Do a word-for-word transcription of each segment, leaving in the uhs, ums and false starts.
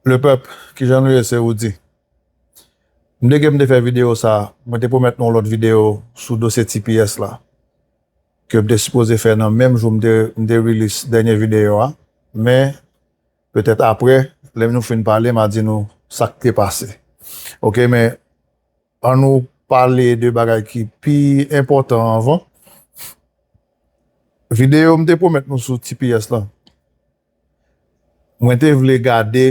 Lepèp, kijan nou ye? Se Roody. M te gen m te fè videyo sa, mwen te pwomèt nou yon lòt videyo sou dosye T P S la, ke m te sipoze fè nan menm jou m te, m te release dènye videyo a. Men, petèt apre, lè nou fin pale, m a di nou sa k te pase. Oke, men ann nou pale de bagay ki pi enpòtan anvan. Videyo m te pwomèt nou sou T P S la, mwen te vle gade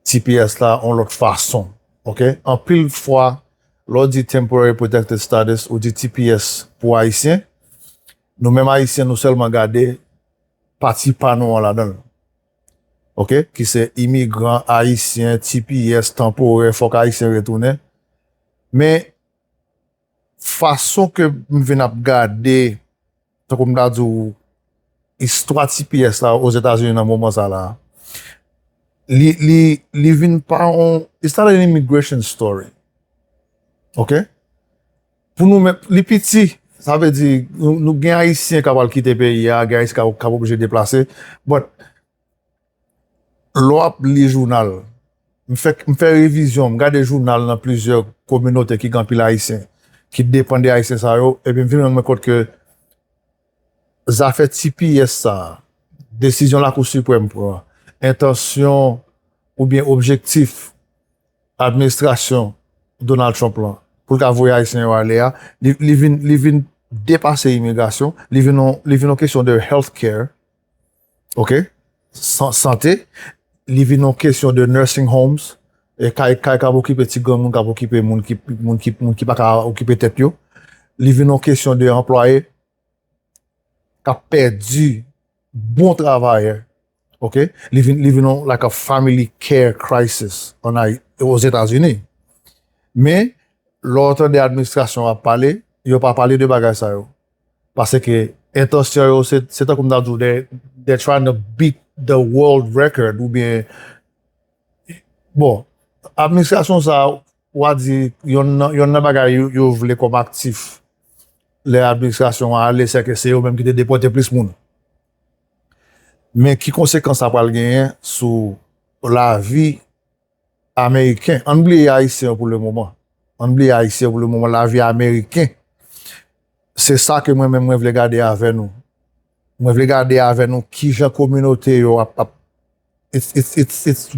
T P S la yon lòt fason. Oke? Anpil fwa, lè w di Temporary Protected Status, ou di T P S pou Ayisyen, nou menm Ayisyen, nou sèlman gade pati pa nou an ladan l. Oke? Ki se imigran ayisyen, T P S tanporè, fòk Ayisyen retounen. Men, fason ke m vin ap gade, tankou m ta di w, istwa T P S la Ozetazini nan moman sa la, li, li, li vin pa yon, it's not an immigration story. Oke? Pou nou menm, li piti, sa vle di, nou, nou gen Ayisyen k ap al kite peyi a, gen Ayisyen k ap, k ap oblije deplase, but lè w ap li jounal, m fè, m fè revizyon, m gade jounal nan plizyè kominote ki gen anpil Ayisyen, ki depann de Ayisyen sa yo, epi m vin rann mwen kont ke zafè T P S sa, desizyon Lakou Siprèm pran, entansyon oubyen objektif administrasyon Donald Trump lan pou l ka voye Ayisyen yo ale a, li, li vin, li vin depase imigrasyon, li vin yon, li vin yon kesyon de health care, oke? San-, sante, li vin yon kesyon de nursing homes, e kay, kay k ap okipe ti granmoun, k ap okipe moun ki, moun ki, moun ki pa ka okipe tèt yo. Li vin yon kesyon de anplwaye k ap pèdi bon travayè, oke? Li vin, li vin yon, like, a family care crisis an Ay-, Ozetazini. Men, lè w tande administrasyon ap pale, yo pa pale de bagay sa yo. Paske entansyon yo, se, se tankou m ta di w, they, they're trying to beat the world record, oubyen, bon, administrasyon sa, w a di, yonn nan, yonn nan bagay yo, yo vle kòm aktif lè administrasyon an ale, se ke se yo menm ki te depòte plis moun. Men ki konsekans sa pral genyen sou lavi Ameriken? Ann bliye Ayisyen yo pou le moman. Ann bliye Ayisyen yo pou le moman, lavi Ameriken. Se sa ke mwen menm mwen vle gade avè nou. Mwen vle gade avè nou kijan kominote yo ap, ap it's, it's, it's, it's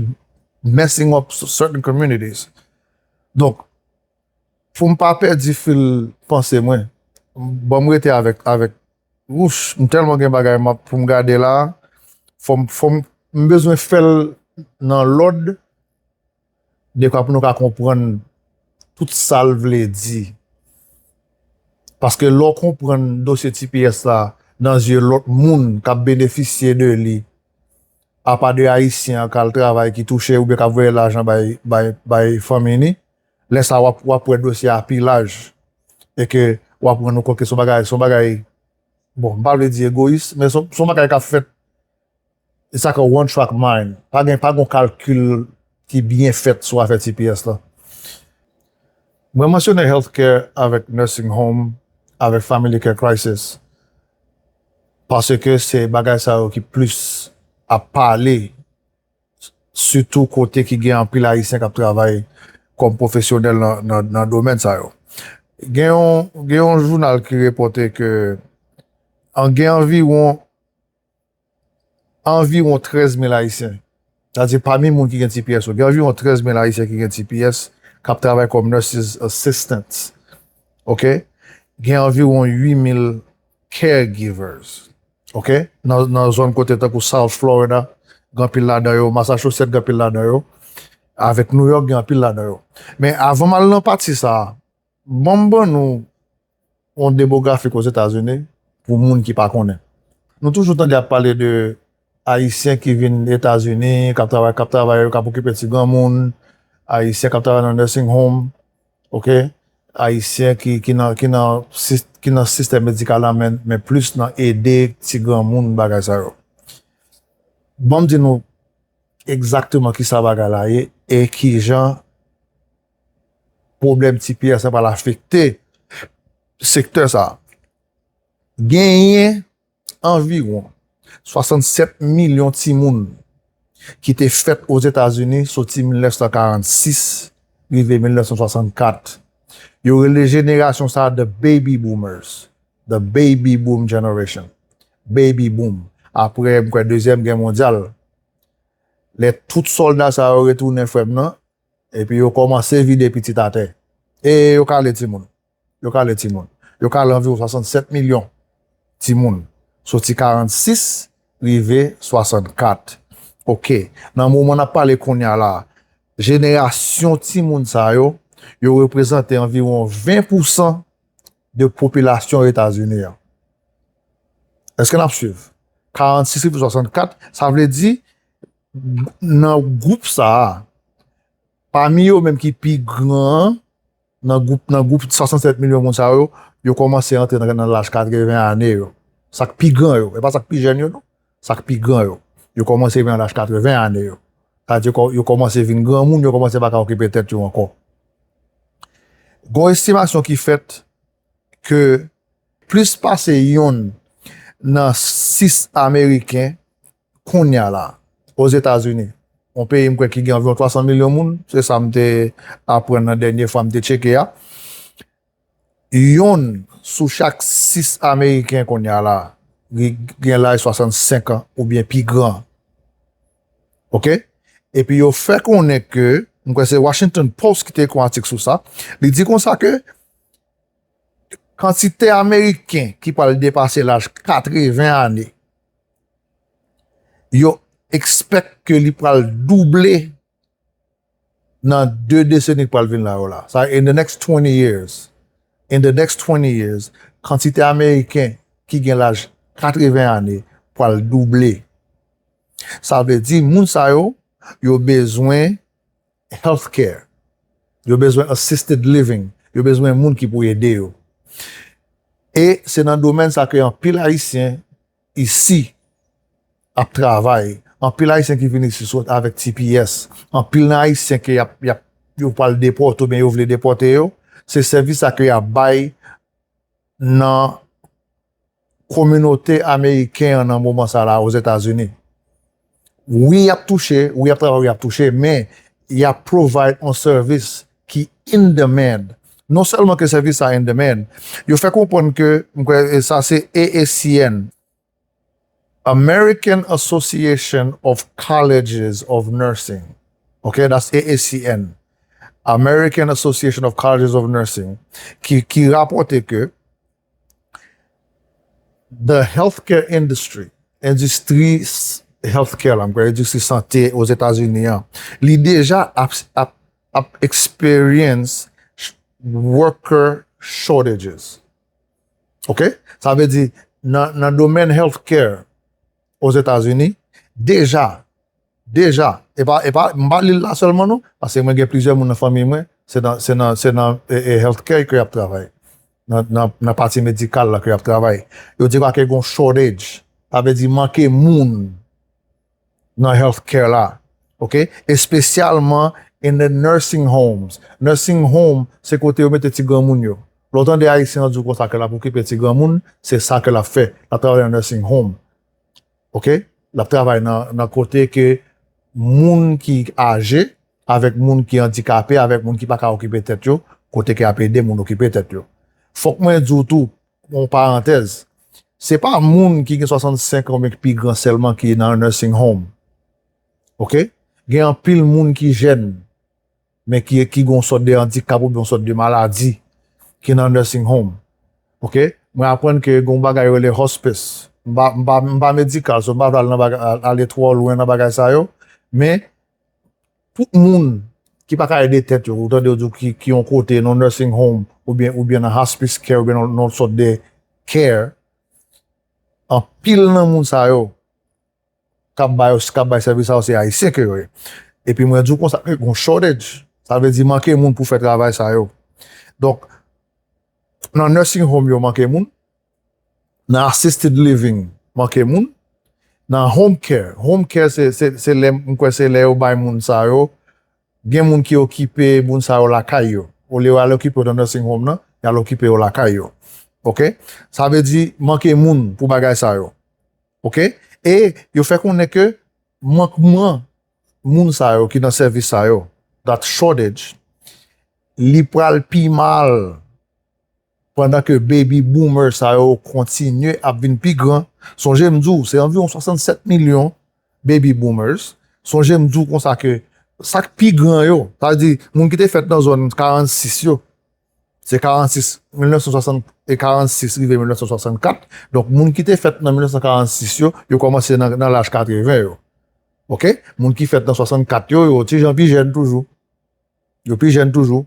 messing up s-, certain communities. Donk, pou m pa pèdi fil panse mwen, ban m rete avèk, avèk, wouch, m tèlman gen bagay m ap, pou m gade la, fò m, fò m, m bezwen fè l nan lòd, dekwa pou nou ka konprann tout sa l vle di. Paske lè w konprann dosye T P S la nan zye lòt moun k ap benefisye de li, apa de Ayisyen an k al travay, ki touche oubyen k ap voye lajan bay, bay, bay fanmi li, lè sa w ap, w ap wè dosye a pi laj. E ke w ap rann ou kont ke se yon bagay, se yon bagay, bon, m pa vle di egoyis, men se yon, se yon bagay k ap fèt it's like a one track mind. Pa gen, pa gen kalkil ki byen fèt sou afè T P S la. Mwen mansyone healthcare avèk nursing home, avèk family care crisis, paske se bagay sa yo ki plis ap pale, sitou kote ki gen anpil Ayisyen k ap travay kòm pwofesyonèl nan, nan, nan domèn sa yo. Gen yon, gen yon jounal ki repòte ke an, gen anviwon anviwon trèz mil Ayisyen. Sa di, pami moun ki gen T P S yo, gen anviwon trèz mil Ayisyen ki gen T P S k ap travay kòm nurses assistants. Oke? Gen anviwon uit mil caregivers. Oke? Nan, nan zòn kote tankou South Florida, gen anpil ladan yo, Massachusetts gen anpil ladan yo, avèk New York gen anpil ladan yo. Men avan m al nan pati sa a, ban m ban nou yon demografik Ozetazini pou moun ki pa konnen. Nou toujou tande ap pale de Ayisyen ki vin Etazini, k ap travay, k ap travay, k ap okipe ti granmoun, Ayisyen k ap travay nan nursing home, oke? Ayisyen ki, ki nan, ki nan sis-, ki nan sistèm medikal la, men, men plis nan ede ti granmoun, bagay sa yo. Ban m di nou egzakteman kisa bagay la ye e kijan pwoblèm T P S la pral afekte sektè sa a. Genyen anviwon swasannsèt milyon timoun ki te fèt Ozetazini soti mil nèf san karannsis rive mil nèf san swasannkat. Yo rele jenerasyon sa a the baby boomers, the baby boom generation. Baby boom. Apre, m kwè, Dezyèm Gè Mondyal, lè tout sòlda sa yo retounen, frè m nan, epi yo kòmanse vide pitit atè. E yo kale timoun. Yo kale timoun. Yo kale anviwon swasannsèt milyon timoun. Soti karannsis rive swasannkat. Oke. Nan moman n ap pale kounye a la, jenerasyon timoun sa yo, yo reprezante anviwon ven pousan de popilasyon Etazini an. Èske n ap swiv? Karannsis rive swasannkat, sa vle di, nan gwoup sa a, pami yo menm ki pi gran an, nan gwoup, nan gwoup swasannsèt milyon moun sa yo, yo kòmanse antre nan, nan laj katreven ane yo. Sa k pi gran yo, e pa sa k pi jèn yo, non. Sa k pi gran yo. Yo kòmanse vin nan laj katreven ane yo. Sa vle di yo kò-, yo kòmanse vin granmoun, yo kòmanse pa ka okipe tèt yo ankò. Gon estimasyon ki fèt ke plis pase yonn nan sis Ameriken kounye a la, Ozetazini, yon peyi m kwè ki gen anviwon twasan milyon moun, se sa m te aprann nan dènye fwa m te tcheke a. Yonn sou chak sis Ameriken kounye a la, li gen laj swasannsenk an oubyen pi gran. Oke? Epi yo fè konnen ke, m kwè se Washington Post ki te ekri yon atik sou sa, li di konsa ke kantite Ameriken ki pral depase laj katreven ane, yo expect ke li pral double nan de deseni k pral vin la yo la. Sa, in the next twenty years, in the next twenty years, kantite Ameriken ki gen laj katreven ane pral double. Sa vle di, moun sa yo, yo bezwen healthcare. Yo bezwen assisted living. Yo bezwen moun ki pou ede yo. E se nan domèn sa ke anpil Ayisyen isi ap travay. Anpil Ayisyen ki vin isi sot avèk T P S. Anpil nan Ayisyen ke y ap, y ap, yo pral depòte oubyen yo vle depòte yo, se sèvis sa ke y ap bay nan kominote ameriken an nan moman sa la Ozetazini. Wi, y ap touche, wi, y ap travay, wi, y ap touche, men y ap provide yon sèvis ki in demand. Non sèlman ke sèvis sa in demand, yo fè konprann ke, m kwè, e sa se A A C N, American Association of Colleges of Nursing. Ok, that's A A C N. American Association of Colleges of Nursing, ki, ki rapòte ke the healthcare industry, endistri s-, healthcare la, m kwè, endistri sante Ozetazini an, li deja ap, ap, ap experience sh-, worker shortages. Ok? Sa vle di, nan, nan domèn healthcare Ozetazini, deja, deja, e pa, e pa, m pa li l la sèlman non, paske mwen gen plizyè moun nan fanmi mwen, se nan, se nan, se nan, e, e, healthcare ke y ap travay. Nan, nan, nan pati medikal la ke y ap travay. Yo di ke gon shortage, sa vle di manke moun nan healthcare la, ok? Espesyalman in the nursing homes. Nursing home, se kote yo mete ti granmoun yo. Lè w tande Ayisyen an di w konsa ke l ap okipe ti granmoun, se sa ke l ap fè. L ap travay nan nursing home. Ok? L ap travay nan, nan kote ke moun ki aje, avèk moun ki andikape, avèk moun ki pa ka okipe tèt yo, kote ke y ap ede moun okipe tèt yo. Fòk mwen di w tou, yon parantèz, se pa moun ki gen swasannsenk an oubyen ki pi gran sèlman ki nan nursing home. Ok? Gen anpil moun ki jèn, men ki, ki gen yon sòt de andikap oubyen yon sòt de maladi ki nan nursing home. Ok? Mwen aprann ke gen yon bagay yo rele hospice. M pa, m pa, m pa medikal, so m pa vle al nan bagay, al-, ale twò lwen nan bagay sa yo. Men, tout moun ki pa ka ede tèt yo, ou tande yo di w ki, ki yon kote, nan nursing home, oubyen, oubyen nan hospice care, oubyen nan, nan yon sòt de care, anpil nan moun sa yo, k ap bay, k ap bay sèvis sa yo, se Ayisyen ke yo ye. Epi mwen di w konsa, ke gon shortage. Sa vle di manke moun pou fè travay sa yo. Donk, nan nursing home yo manke moun, nan assisted living manke moun, nan home care, home care se, se, se lè, m kwè se lè yo bay moun sa yo, gen moun ki okipe moun sa yo lakay yo. Olye yo al okipe yo nan nursing home nan, y al okipe yo lakay yo. Ok? Sa vle di manke moun pou bagay sa yo. Ok? E yo fè konnen ke mankman moun sa yo ki nan sèvis sa yo, that shortage, li pral pi mal pandan ke baby boomer sa yo kontinye ap vin pi gran. Sonje m di w, se anviwon swasannsèt milyon baby boomers. Sonje m di w konsa ke sa k pi gran yo, sa vle di moun ki te fèt nan zòn karannsis yo, se karannsis, mil nèf san swasant e karannsis rive mil nèf san swasannkat. Donk, moun ki te fèt nan mil nèf san karannsis yo, yo kòmanse nan, nan laj katreven yo. Oke? Moun ki fèt nan swasannkat yo, yo ti jan pi jèn toujou. Yo pi jèn toujou.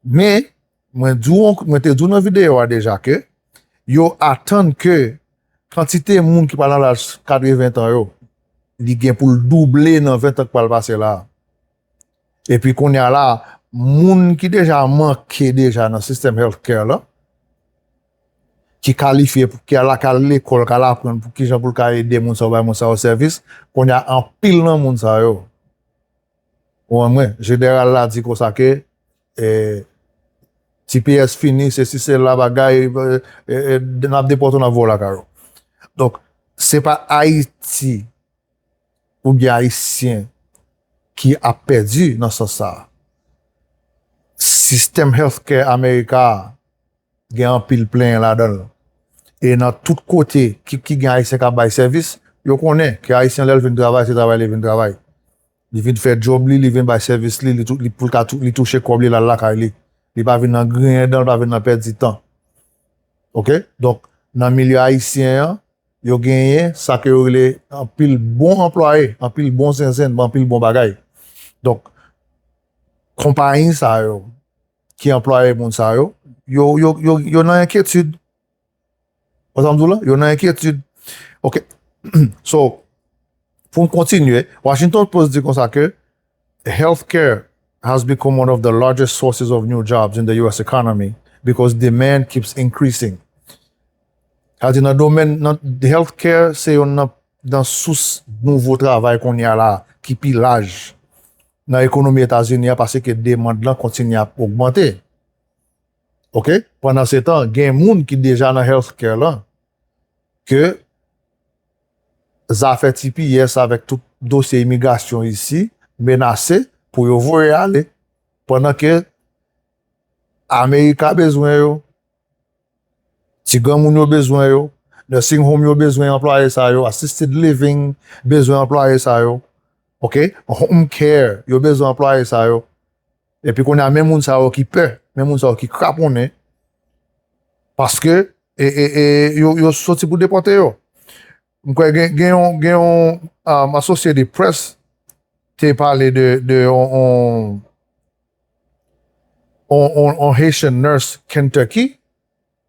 Men, mwen di w, mwen te di w nan videyo a deja ke yo atann ke kantite moun ki pral nan laj katreven tan yo, li gen pou l double nan ven tan k pral pase la. Epi kounye a la, moun ki deja manke deja nan sistèm healthcare la, ki kalifye, pou, ki al, ka al lekòl, ka al aprann pou kijan pou l ka ede moun sa yo, bay moun sa yo sèvis, kounye a anpil nan moun sa yo. Ou konprann mwen, jeneral la di konsa ke, eh, T P S fini, sesi sela, bagay, eh, eh, eh, n ap depòte w, n ap voye w lakay ou. Donk, se pa Ayiti oubyen Ayisyen ki ap pèdi nan sans sa a. Sistèm healthcare America a gen anpil plenyen ladan l. E nan tout kote ki, ki gen Ayisyen k ap bay sèvis, yo konnen ke Ayisyen, lè l vin travay, se travay li vin travay. Li vin fè djòb li, li vin bay sèvis li, li, tou, li, pou l ka tou, li touche kòb li, l al lakay li. Li pa vin nan griyen dan, li pa vin nan pèdi tan. Oke? Donk, nan milye ayisyen an, yo genyen sa ke yo rele anpil bon anplwaye, anpil bon zenzenn, anpil bon bagay. Donk, konpayi sa yo, ki anplwaye moun sa yo, yo, yo, yo, yo nan enkyetid. Ou sa m di w la? Yo nan enkyetid. Oke. So, pou m kontinye, Washington Post di konsa ke healthcare has become one of the largest sources of new jobs in the U S economy because demand keeps increasing. Sa di nan domèn, nan healthcare, se youn nan, nan sous nouvo travay kounye a la ki pi laj nan ekonomi Etazini a, paske demann lan kontinye ap ogmante. Oke? Pandan se tan, gen moun ki deja nan healthcare lan, ke zafè T P S avèk tout dosye imigrasyon isi menase pou yo voye ale. Pandan ke Amerika bezwen yo, ti granmoun yo bezwen yo, nursing home yo bezwen anplwaye sa yo, assisted living bezwen anplwaye sa yo, oke? Home care yo bezwen anplwaye sa yo. Epi kounye a, men moun sa yo ki pè, men moun sa yo ki kraponnen, paske e, e, e, yo, yo soti pou depòte yo. M kwè gen, gen yon, gen yon um, Associated Press te pale de, de yon, yon, yon, yon, yon Haitian nurse Kentucky,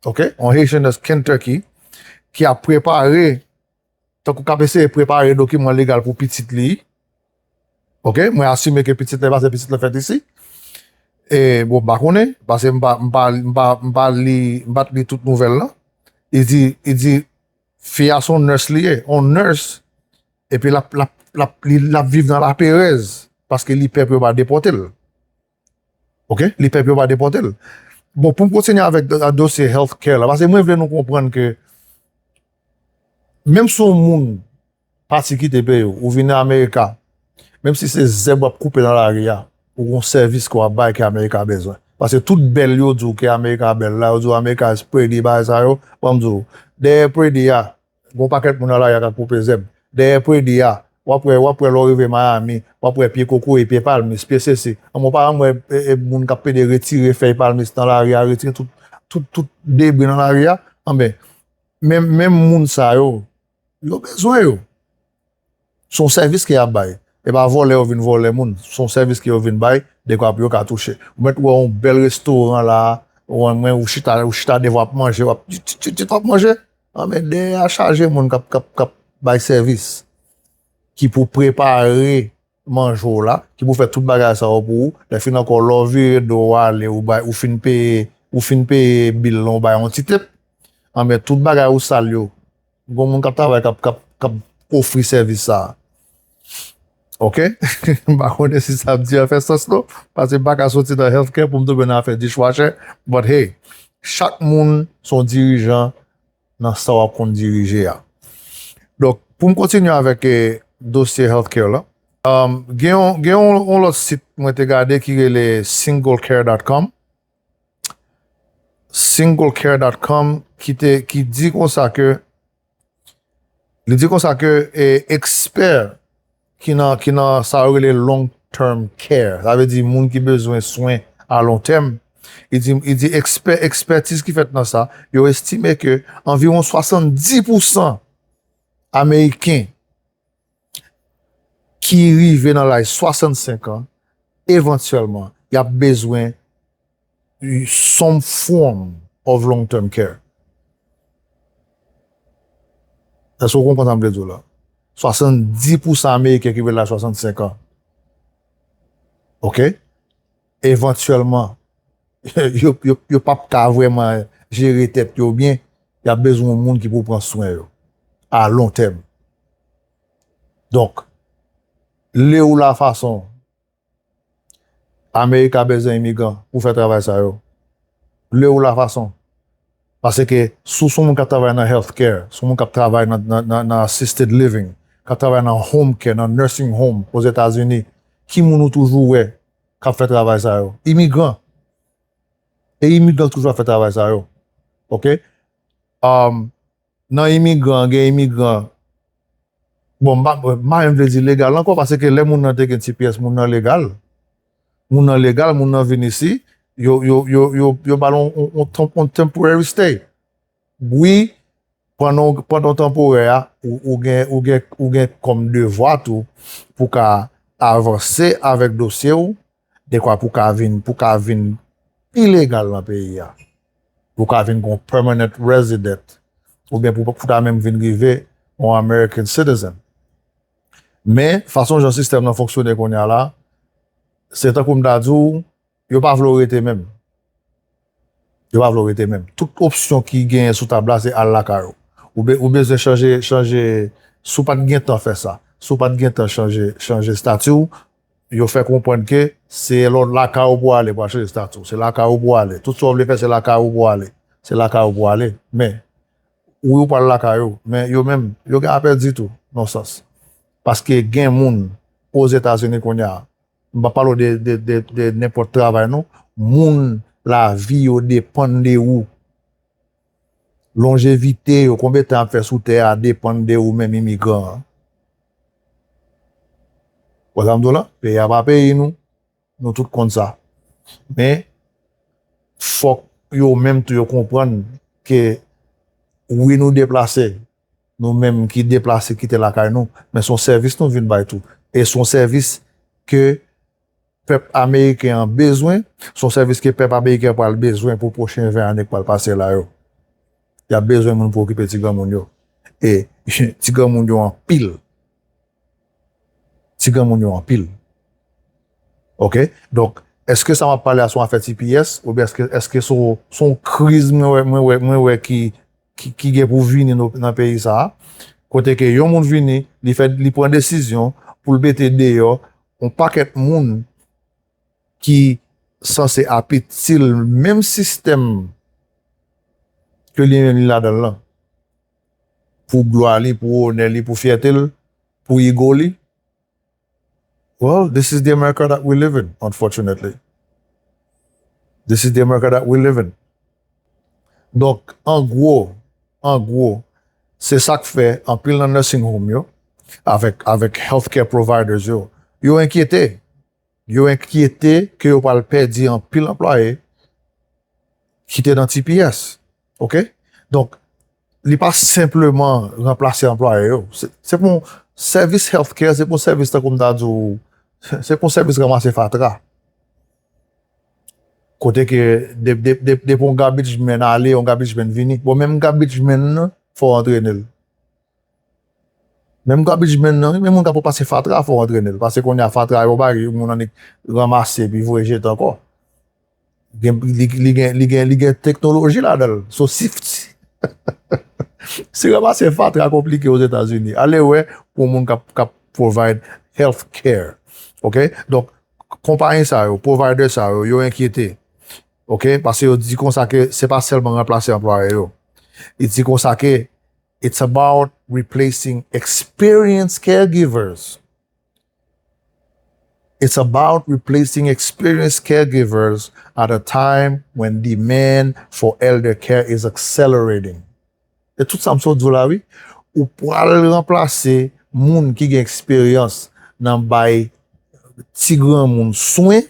oke? Yon Haitian nurse Kentucky ki ap prepare, tankou k ap eseye prepare dokiman legal pou pitit li. Oke? Mwen asime ke pitit la, paske pitit la fèt isi. E, bon, m pa konnen, paske m pa, m pa, m pa, m pa li, m pa t li tout nouvèl lan. Li di, li di, fi a se yon nurse li ye, yon nurse, epi l ap, l ap, l ap, li, l ap viv nan laperèz, paske li pè pou yo pa depòte l. Oke? Li pè pou yo pa depòte l. Bon, pou m kontinye avèk do- dosye healthcare la, paske mwen vle nou konprann ke menm si yon moun pati kite peyi w, ou vin Amerika, menm si se zèb w ap koupe nan lari a, ou gon sèvis ke w ap bay ke Amerika bezwen. Paske tout bèl yo di w ke Amerika bèl la, yo di w America is pretty, bagay sa yo, ban m di w, dèyè pretty a, gon pakèt moun nan lari a k ap koupe zèb. Dèyè pretty a, w ap wè, w ap wè lè w rive Miami, w ap wè pye kokoye, pye palmis, pye sesi. Anben, w pa janm wè e, e, moun k ap pede retire fèy palmis nan lari a, retire tout, tout, tout debri nan lari a. Anben, menm, menm moun sa yo, yo bezwen yo. Se yon sèvis ke y ap bay. E pa vòlè yo vin vòlè moun. Se yon sèvis ke yo vin bay, dekwa pou yo ka touche. Ou mèt wè yon bèl restoran la, ou wè mwen, ou chita, ou chita devan w ap manje, w ap, ti, ti, ti, ti, w ap manje. Anben, dèyè a chaje moun k ap, k ap, k ap bay sèvis, ki pou prepare manje w la, ki pou fè tout bagay sa yo pou ou. Lè fini ankò, lè w vire do w ale, ou bay, ou fin peye, ou fin peye bil lan, ou bay yon ti tip. Anben, tout bagay ou sal yo, gon moun k ap travay, k ap, k ap, k ap ofri sèvis sa a. Oke? M pa konnen si sa m di an fè sans non, paske m pa ka soti nan healthcare pou m tonbe nan afè dishwasher, but hey, chak moun se yon dirijan nan sa w ap konn dirije a. Donk, pou m kontinye avèk, eh, dosye healthcare la. Um, gen yon, gen yon, yon lòt sit mwen te gade ki rele singlecare dot com. Singlecare dot com ki te, ki di konsa ke, li di konsa ke, e, ekspè ki nan, ki nan sa yo rele long term care, sa vle di moun ki bezwen swen a lon tèm, li di, li di ekspè, ekspètiz ki fèt nan sa, yo estime ke anviwon swasanndis pousan Ameriken ki rive nan laj swasannsenk an, evantyèlman, y ap bezwen some form of long term care. Èske w konprann sa m vle di w la? Swasanndis pousan Ameriken ki rive laj swasannsenk an. Oke? Evantyèlman, yo, yo, yo p ap ka vrèman jere tèt yo byen. Y ap bezwen yon moun ki pou pran swen yo a lon tèm. Donk, le ou la fason, Amerika bezwen imigran pou fè travay sa yo. Le ou la fason. Paske si w se yon moun k ap travay nan healthcare, se yon moun k ap travay nan, nan, nan, nan assisted living, k ap travay nan home care, nan nursing home Ozetazini, ki moun ou toujou wè k ap fè travay sa yo? Imigran. E imigran toujou ap fè travay sa yo. Oke? Um, nan imigran, gen imigran. Bon, m pa, m pa menm vle di legal ankò, paske lè moun nan te gen T P S, moun nan legal. Moun nan legal, moun nan vin isi, yo, yo, yo, yo, yo ba l on, on, on, temp- on temporary stay. Wi, pandan, pandan w tanporè a, ou, ou gen, ou gen, ou gen kòm devwa tou pou ka avanse avèk dosye w, dekwa pou ka vin, pou ka vin pi legal nan peyi a. Pou ka vin gon permanent resident, oubyen pou, pou ta menm vin rive yon American citizen. Men, fason jan sistèm nan fonksyone kounye a la, se tankou m ta di w, yo pa vle w rete menm. Yo pa vle w rete menm. Tout opsyon ki genyen sou tab la, se al lakay ou. Ou be-, ou bezwen chanje, chanje, si w pa t gen tan fè sa, si w pa t gen tan chanje, chanje estati w, yo fè konprann ke se lò lakay ou pou ale pou al chanje estati w. Se lakay ou pou ale. Tout sa w vle fè, se lakay ou pou ale. Se lakay ou pou ale. Men, wi, ou pral lakay ou. Men yo menm, yo gen apèdi tou, nan sans. Paske gen moun Ozetazini kounye a, m pa pale w de, de, de, de nenpòt travay, non. Moun lavi yo depann de ou. Lonjevite yo, konbyen tan y ap fè sou tè a, depann de ou menm imigran an. Wè sa m di w la? Peyi a pa peyi nou. Nou tout konn sa. Men, fòk yo menm tou yo konprann ke wi, nou deplase, nou menm ki deplase kite lakay nou, men se yon sèvis nou vin bay tou. E se yon sèvis ke pèp ameriken an bezwen, se yon sèvis ke pèp ameriken an pral bezwen pou pwochen ven ane k pral pase la yo. Y ap bezwen moun pou okipe ti granmoun yo. E ti granmoun yo anpil. Ti granmoun yo anpil. Oke? Donk, èske sa m ap pale a se yon afè T P S? Oubyen èske, èske se yon, se yon kriz mwen wè, mwen wè, mwen wè ki, ki, ki gen pou vini nan, nan peyi sa a? Kote ke yon moun vini, li fè, li pran desizyon pou l mete deyò yon pakèt moun ki sanse ap itil menm sistèm ke li menm li ladan l lan. Pou glwa li, pou onè li, pou fyète l, pou ego li. Well, this is the America that we live in, unfortunately. This is the America that we live in. Donk, an gwo, an gwo, se sa k fè anpil nan nursing home yo, avèk, avèk healthcare providers yo, yo enkyete. Yo enkyete ke yo pral pèdi anpil anplwaye ki te nan T P S. Oke? Donk, li pa senpleman ranplase anplwaye yo. Se, se pou yon sèvis healthcare, se pou yon sèvis tankou m ta di w, se pou yon sèvis ranmase fatra. Kote ke de, de, de, depi yon garbage man ale, yon garbage man vini. Bon, menm garbage man nan, fò w antrene l. Menm garbage man nan, wi, men moun k ap pase fatra, fò w antrene l. Paske kounye a fatra yo pa yon moun annik ranmase epi voye jete ankò. Gen, li, li gen, li gen, li gen teknoloji ladan l. So, si, si ranmase fatra konplike Ozetazini, ale wè pou moun k ap, k ap provide health care. Oke? Donk, konpayi sa yo, provider sa yo, yo enkyete. Oke? Paske yo di konsa ke se pa sèlman ranplase anplwaye yo. Yo di konsa ke It's about replacing experienced caregivers. It's about replacing experienced caregivers at a time when demand for elder care is accelerating. E tout sa m sot di w la, wi. Ou pral ranplase moun ki gen eksperyans nan bay ti granmoun swen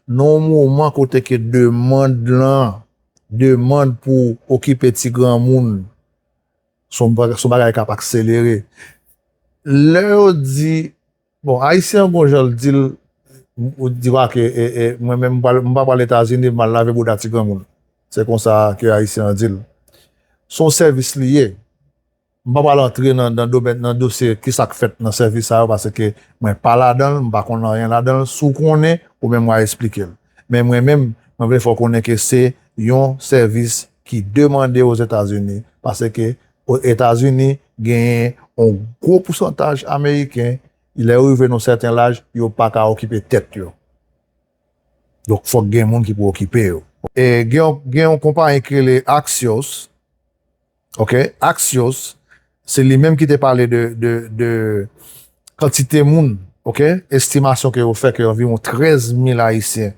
nan yon moman kote ke demann lan, demann pou okipe ti granmoun, se yon ba- se yon bagay k ap akselere. Lè yo di, bon, Ayisyen an gon jan l di l, ou di w a ke e, e, mwen menm m pral- m pa pral Etazini, m al lave bouda ti granmoun. Se konsa ke Ayisyen an di l. Se yon sèvis li ye. M pa pral antre nan, nan domèn, nan dosye ki sa k fèt nan sèvis sa yo, paske mwen pa ladan l, m pa konn anyen ladan l. Si w konnen, ou menm w a esplike l. Men mwen menm, mwen vle fè w konnen ke se yon sèvis ki demande Ozetazini, paske o- Etazini genyen yon gwo pousantaj Ameriken, lè yo rive nan sèten laj, yo pa ka okipe tèt yo. Donk, fòk gen moun ki pou okipe yo. E gen yon, gen yon konpayi ki rele Axios, ok? Axios, se li menm ki te pale de, de, de kantite moun, ok? Estimasyon ke yo fè ke anviwon trèz mil Ayisyen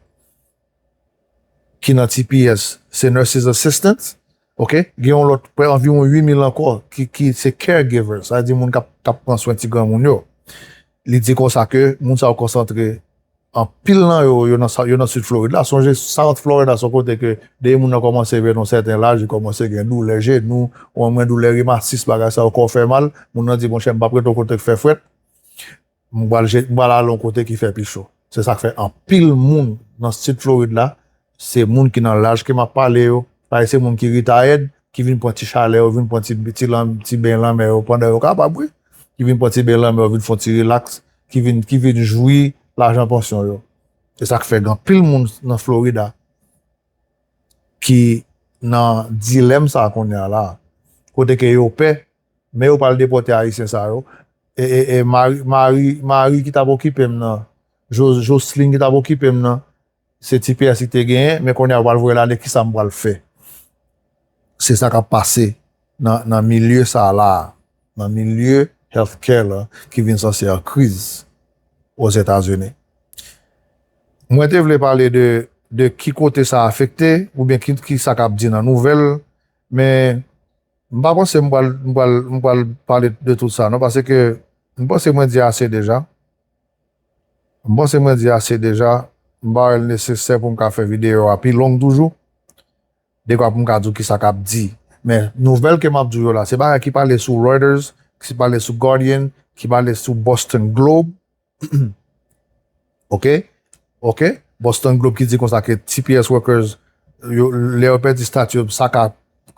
ki nan T P S, se nurses assistants, ok? Gen yon lòt, prè anviwon uit mil ankò ki, ki se caregivers, sa vle di moun k ap, k ap pran swen ti granmoun yo. Li di konsa ke moun sa yo konsantre, anpil nan yo, yo nan, sa- yo nan Sid Florid la. Sonje, South Florida se yon kote ke depi moun nan kòmanse rive nan yon sèten laj, li kòmanse gen doulè jenou, ou mwen doulè rimatis, bagay sa yo, kò fè mal. Moun nan di, monchè, m p ap rete yon kote k fè frèt. M pral je- m pral ale yon kote ki fè pi cho. Se sa k fè anpil moun nan Sid Florid la, se moun ki nan laj ke m ap pale yo, parèy se moun ki retired, ki vin pran ti chalè yo, vin pran ti, ti, lan- ti ben lanmè yo pandan yo kapab, wi. Ki vin pran ti ben lanmè yo, vin fè yon ti rilaks, ki vin, ki vin jwi lajan pansyon yo. Se sa k fè gen anpil moun nan Florida ki nan dilèm sa a kounye a la. Kote ke yo pè, men yo pral depòte Ayisyen sa yo. E, e, e mari, mari, mari ki t ap okipe m nan, Jo- Jocelyn ki t ap okipe m nan, se T P S li te genyen, men kounye a yo pral voye l ale, kisa m pral fè? Se sa k ap pase nan, nan milye sa a la, nan milye healthcare la, ki vin sanse an kriz Ozetazini. Mwen te vle pale de, de ki kote sa afekte, oubyen ki, ki sa k ap di nan nouvèl, men m pa panse m pral, m pral, m pral pale de tout sa, non, paske m panse mwen di ase deja. M panse mwen di ase deja. M pa wè l nesesè pou m ka fè videyo a pi long toujou. Dekwa pou m ka di w ki sa k ap di. Men nouvèl ke m ap di w yo la, se bagay ki pale sou Reuters, ki pale sou Guardian, ki pale sou Boston Globe. Ok? Ok? Boston Globe ki di konsa ke T P S workers, yo, lè yo pèdi stati yo, sa ka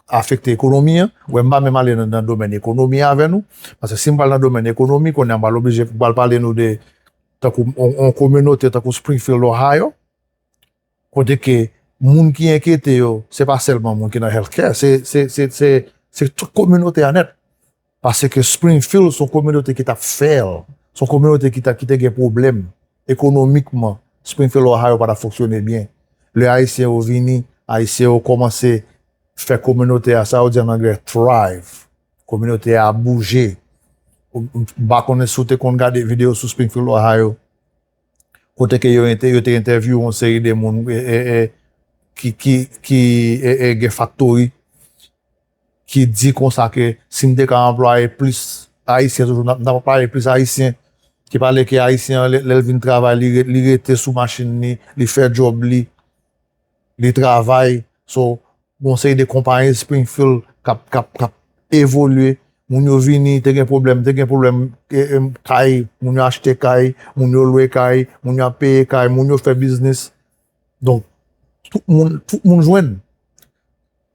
afekte ekonomi an. Wè, m pa menm ale nan, nan domèn ekonomi avè nou. Paske si m pral nan domèn ekonomi, kounye a m pral oblije, m pral pale nou de, tankou, on, on kominote tankou Springfield, Ohio, kote ke moun ki enkyete yo, se pa sèlman moun ki nan healthcare, se, se, se, se, se tout kominote a nèt. Paske Springfield se yon kominote ki t ap fail, se yon kominote ki, ta- ki te gen pwoblèm ekonomikman. Springfield, Ohio pa t ap fonksyone byen. Lè Ayisyen yo vini, Ayisyen yo kòmanse fè kominote a, sa yo di an anglè, thrive. Kominote a bouje. M pa konnen si w te konn gade videyo sou Springfield, Ohio, kote ke yo, ente- yo te entèvyou yon seri de moun e, e, e, ki, ki, ki e, e, gen faktori, ki di konsa ke si n te ka anplwaye plis Ayisyen toujou, n ap, n ap anplwaye plis Ayisyen, ki pale ke Ayisyen an, lè, lè l vin travay, li, re- li rete sou machin li, li fè djòb li, li travay. So, gon seri de konpayi Springfield k ap, k ap, k ap evolye. Moun yo vini, te gen pwoblèm, te gen pwoblèm e, e, kay, moun yo achte kay, moun yo lwe kay, moun yo ap peye kay, moun yo fè biznis. Donk, tout moun, tout moun jwenn.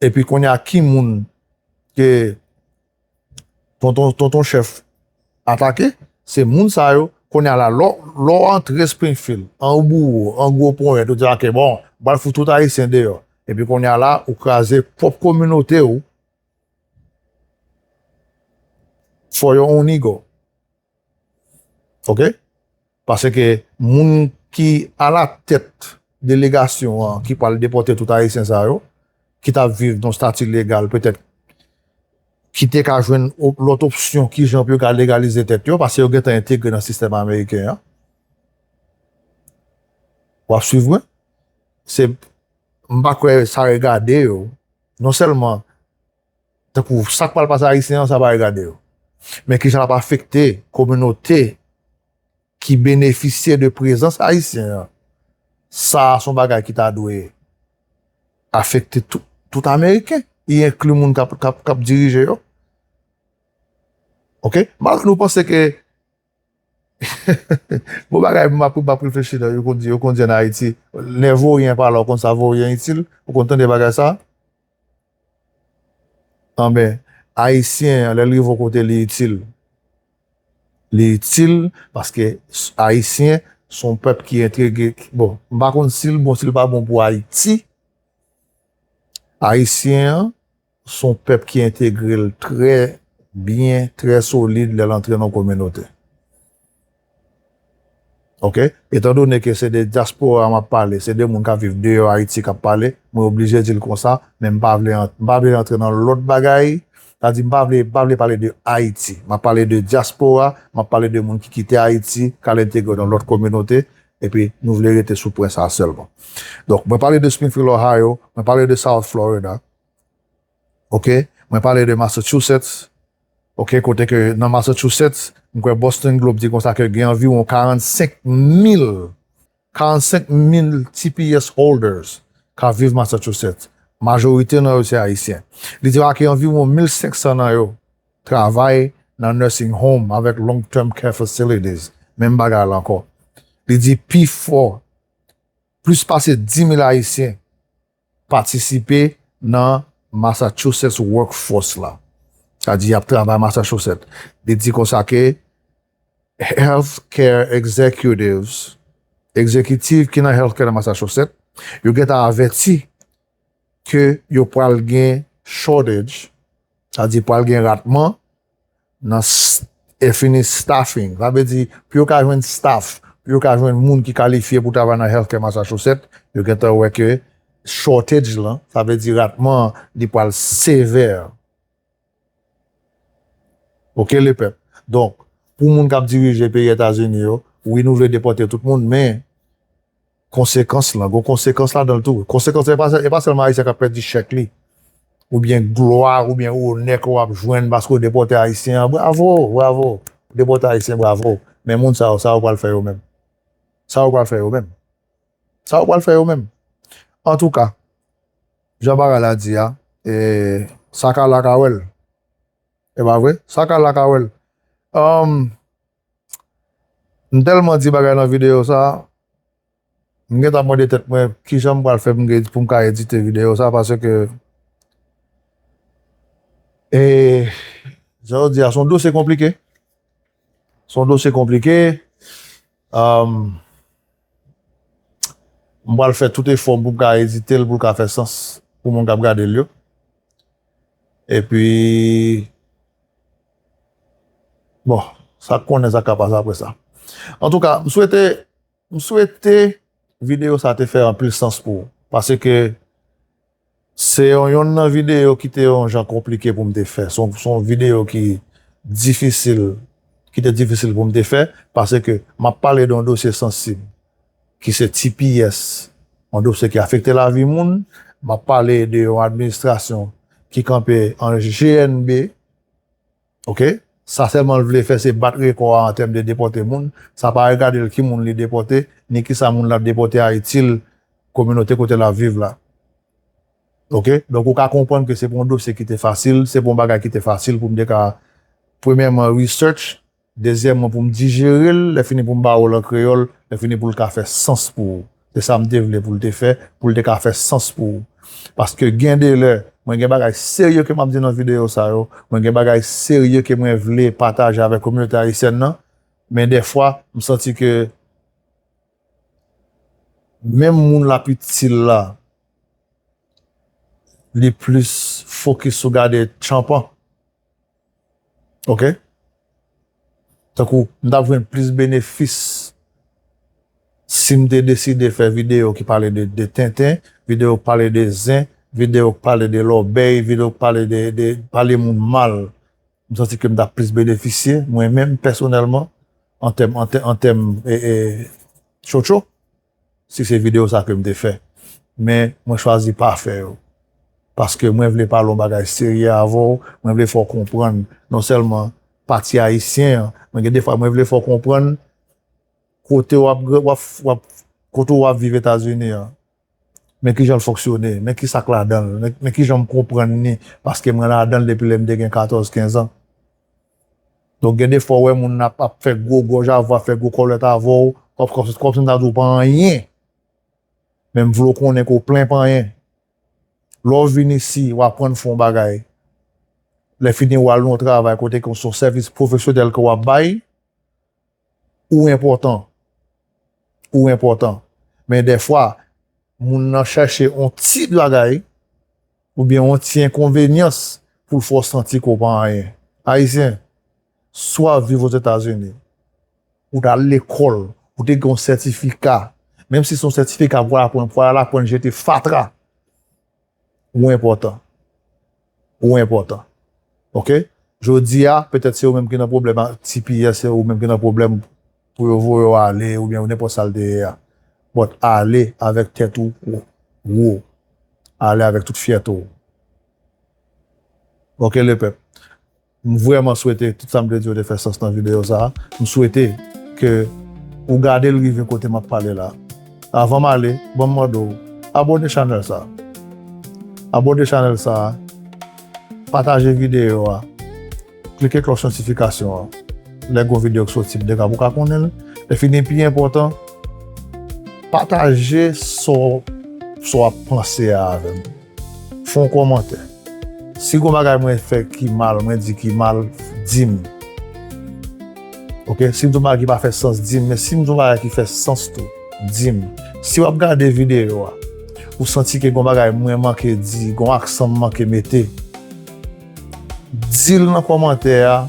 Epi kounye a, ki moun ke tonton, tonton chèf atake? Se moun sa yo. Kounye a la, lè w- lè w antre Springfield, an bouwo, an gwo ponyèt, ou di, "Ake, bon, m pral fout tout Ayisyen deyò." Epi kounye a la, ou kraze pwòp kominote w for your own ego. Ok? Paske moun ki alatèt delegasyon an ki pral depòte tout Ayisyen sa yo, ki t ap viv nan stati legal, petèt ki te ka jwenn op- lòt opsyon, kijan pou yo ka legalize tèt yo, paske yo gentan entegre nan sistèm ameriken an. W ap swiv mwen? Se, m pa kwè sa regade yo. Non sèlman, tankou sa k pral pase Ayisyen an, sa pa regade yo. Men kijan l ap afekte kominote ki benefisye de prezans Ayisyen an, sa a se yon bagay ki ta dwe afekte tout, tout Ameriken, y enkli moun k ap, k ap, k ap dirije yo. Oke? Malgre nou panse ke, bon bagay, m ap, m ap reflechi nan, yo konn di, yo konn di ann Ayiti, lè voryen pale, ou konn sa voryen itil, ou konn tande bagay sa? Anben, Ayisyen an, lè l rive yon kote, li itil. Li itil paske s- Ayisyen se yon pèp ki entegre. Bon, m pa konn si l bon, si l pa bon pou Ayiti. Ayisyen an se yon pèp ki entegre l trè byen, trè solid lè l antre nan yon kominote. Oke? Etandone ke se de dyaspora m ap pale, se de moun k ap viv deyò Ayiti k ap pale, mwen oblije di l konsa, men m pa vle ant- m pa vle rantre nan lòt bagay. Sa di, m pa vle, m pa vle pale de Ayiti. M ap pale de dyaspora, m ap pale de moun ki kite Ayiti, k al entegre nan lòt kominote, epi nou vle rete sou pwen sa a sèlman. Donk, mwen pale de Springfield, Ohio, mwen pale de South Florida. Oke? Mwen pale de Massachusetts. Oke, kote ke nan Massachusetts, m kwè Boston Globe di konsa ke gen anviwon karannsenk mil, karannsenk mil T P S holders k ap viv Massachusetts. Majorite nan yo se Ayisyen. Li di ke anviwon mil senk san nan yo travay nan nursing home avèk long term care facilities. Menm bagay la ankò. Li di pifò, plis pase dis mil Ayisyen patisipe nan Massachusetts workforce la. Sa di y ap travay Massachusetts. Li di konsa ke healthcare executives, egzekitif ki nan healthcare nan Massachusetts, yo gentan avèti ke yo pral gen shortage, sa di pral gen ratman nan s- e fini staffing. Sa vle di, pou yo ka jwenn staff, pou yo ka jwenn moun ki kalifye pou travay nan healthcare Massachusetts, yo gentan wè ke shortage lan, sa vle di ratman an, li pral sevè. Oke, lepèp? Donk, pou moun k ap dirije peyi Etazini yo, wi, nou vle depòte tout moun, men konsekans lan, gon konsekans ladan l tou. Konsekans lan, e pa, e pa sèlman Ayisyen k ap pèdi chèk li, oubyen glwa, oubyen onè ke w ap jwenn paske w depòte Ayisyen an. Bravo, bravo. Depòte Ayisyen, bravo. Men moun sa yo, sa yo pral fè yo menm? Sa yo pral fè yo menm? Sa yo pral fè yo menm? Antouka, jan bagay la di a, e, sa ka la ka wè l. E pa vre? Sa ka la ka wè l. Anm, M tèlman di bagay nan videyo sa, m gentan mande tèt mwen kijan m pral fè pou m gen, pou m ka edite videyo sa, paske, e, jan yo di a, se yon dosye konplike. Se yon dosye konplike. Anm, m pral fè tout efò m pou m ka edite l, pou l ka fè sans pou moun k ap gade l yo. Epi, bon, sa k konnen sa k ka pase apre sa. Antouka, m swete, m swete videyo sa te fè anpil sans pou ou. Paske se yon, yonn nan videyo ki te yon jan konplike pou m te fè. Se yon, se yon videyo ki difisil, ki te difisil pou m te fè, paske m ap pale de yon dosye sansib, ki se T P S, yon dosye ki afekte lavi moun. M ap pale de yon administrasyon ki kanpe an G N B, oke? Sa sèlman l vle fè, se bat rekò a an tèm de depòte moun. Sa pa regade l ki moun li depòte, ni kisa moun l ap depòte a itil kominote kote l ap viv la. Oke? Donk, ou ka konprann ke se pa yon dosye ki te fasil, se pa yon bagay ki te fasil pou m te ka, premyèman, research, dezyèmman, pou m dijere l, lè fini pou m ba ou l an kreyòl, lè fini pou l ka fè sans pou ou. Se sa m te vle pou l te fè, pou l te ka fè sans pou ou. Paske gen de lè, mwen gen bagay serye ke m ap di nan videyo sa yo, mwen gen bagay serye ke mwen vle pataje avèk kominote ayisyèn nan, men dèfwa, m santi ke menm moun l ap itil la, li plis fokis sou gade tchanpan. Oke? Tankou, m t ap jwenn plis benefis si m te deside fè videyo ki pale de, de tenten, videyo ki pale de zen, videyo k pale de lòbèy, videyo k pale de, de pale moun mal, m santi ke m t ap plis benefisye, mwen menm, pèsonèlman, an tèm, an tèm, an tèm, e, e, tchotcho, si se videyo sa ke m te fè. Men, mwen chwazi pa fè yo. Paske mwen vle pale yon bagay serye avè w, mwen vle fè w konprann, non sèlman pati ayisyen an, men gen defwa mwen vle fè w konprann kote w ap, w ap, w ap, kote w ap viv Etazini an. Men kijan l fonksyone, men kisa k ladan l, men, men kijan m konprann li, paske mwen ladan l depi lè m te gen katòz, kenz an. Donk, gen defwa w wè moun ap, ap fè gwo gòj avè w, ap fè gwo kòlèt avè w, kòm, kòm, kòmsi m ta di w pa anyen. Men m vle w konnen ke w plen pa anyen. Lè w vin isi, w aprann fè yon bagay. Lè fini, w al nan yon travay kote ke se yon sèvis pwofesyonèl ke w ap bay, ou enpòtan. Ou enpòtan. Men defwa, moun nan chèche yon ti bagay, oubyen yon ti enkonvenyans pou l fè w santi ke w pa anyen. Ayisyen, si w ap viv Ozetazini, ou t al lekòl, ou te gen yon sètifika, menm si se yon sètifika pou al aprann, pou al aprann jete fatra, ou enpòtan. Ou enpòtan. Oke? Jodi a, petèt se ou menm ki nan pwoblèm ak T P S, se ou menm ki nan pwoblèm pou yo voye w ale, oubyen nenpòt sa l te ye a. But ale avèk tèt ou wo. Ale avèk tout fyète w. Oke, lepèp? M vrèman swete tout sa m te di yo te fè sans nan videyo sa a. M swete ke ou gade l rive kote m ap pale la. Avan m ale, ban m mande w, abòne chanèl sa a. Abòne chanèl sa a. Pataje videyo a. Klike klòch notifikasyon an. Lè gen yon videyo k soti, m te ka pou ka konnen l. Lè fini, pi enpòtan, pataje sa w, sa w ap panse a avè m. Fè yon kòmantè. Si gon bagay mwen fè ki mal, mwen di ki mal, di m. Oke? Si m di yon bagay ki pa fè sans, di m. Men si m di yon bagay ki fè sans tou, di m. Si w ap gade videyo a, ou santi ke gon bagay mwen manke di, gon aksan m manke mete, di l nan kòmantè a,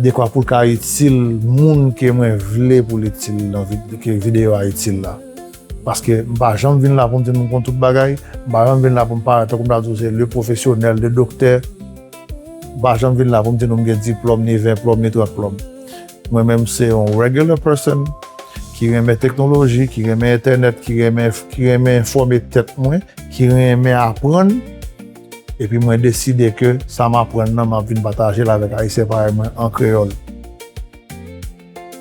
dekwa pou l ka itil moun ke mwen vle pou l itil nan vid-, ke videyo a itil la. Paske m pa janm vin la pou m di nou m konn tout bagay, m pa janm vin la pou m parèt tankou m ta di w se le pwofesyonèl, le doktè. M pa janm vin la pou m di nou m gen diplòm, ni ven plòm, ni trant plòm. Mwen menm se yon regular person ki renmen teknoloji, ki renmen entènèt, ki renmen, ki renmen enfòme tèt mwen, ki renmen aprann. Epi mwen deside ke sa m aprann nan, m ap vin pataje l avèk Ayisyen parèy mwen an kreyòl.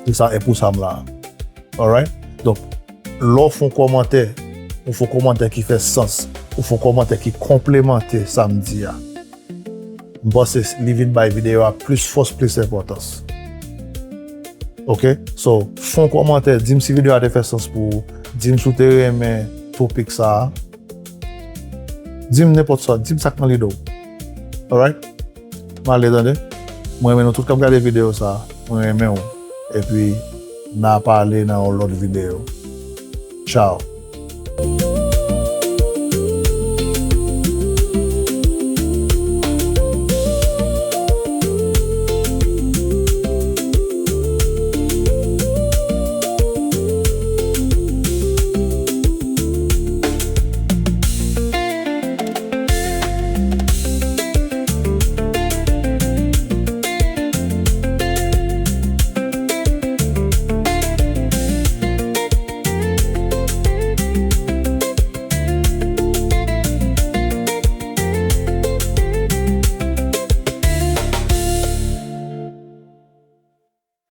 Se sa, e pou sa m la. Alright? Donk, lè w fè yon kòmantè, ou fè yon kòmantè ki fè sans, ou fè yon kòmantè ki konplemante sa m di a, m panse li vin bay videyo a plis fòs, plis enpòtans. Oke? So, fè yon kòmantè, di m si videyo a te fè sans pou ou, di m si w te renmen topik sa a. Di m nenpòt sa, di m sa k nan lide w. Alright? M ale tande. Mwen renmen nou tout k ap gade videyo sa a. Mwen renmen w. Epi, n a pale nan yon lòt videyo. Ciao.